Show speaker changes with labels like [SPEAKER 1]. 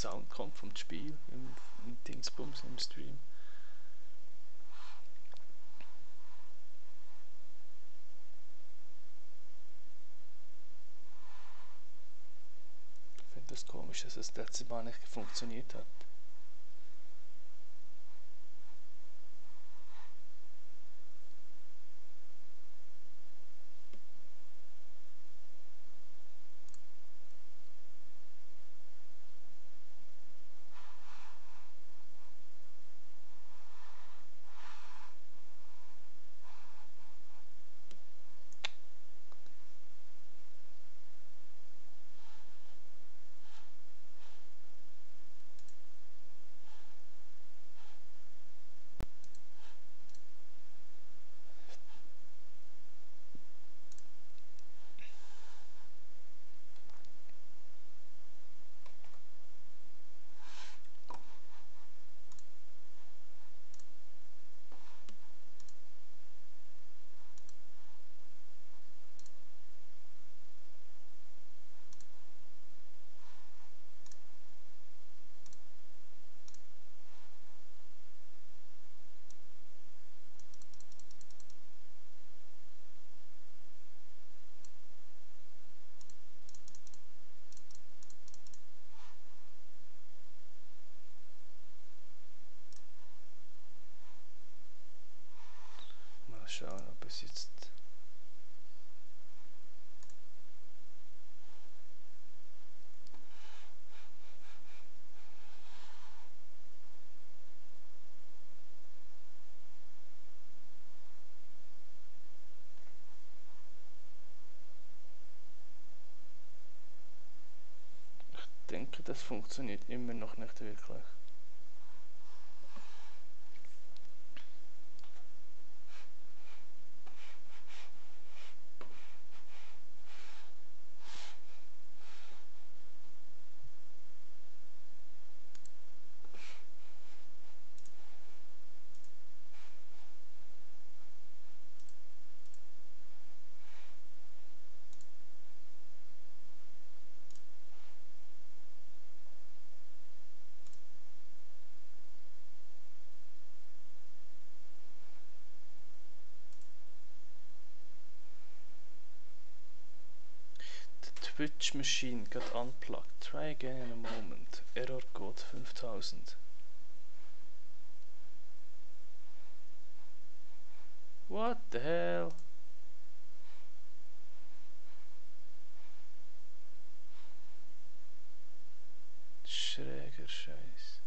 [SPEAKER 1] Sound kommt vom Spiel im Dingsbums im Stream. Ich finde das komisch, dass es das letzte Mal nicht funktioniert hat. Mal schauen, ob es jetzt... Ich denke, das funktioniert immer noch nicht wirklich. Twitch machine got unplugged. Try again in a moment. Error code 5000. What the hell? Schräger Scheiß.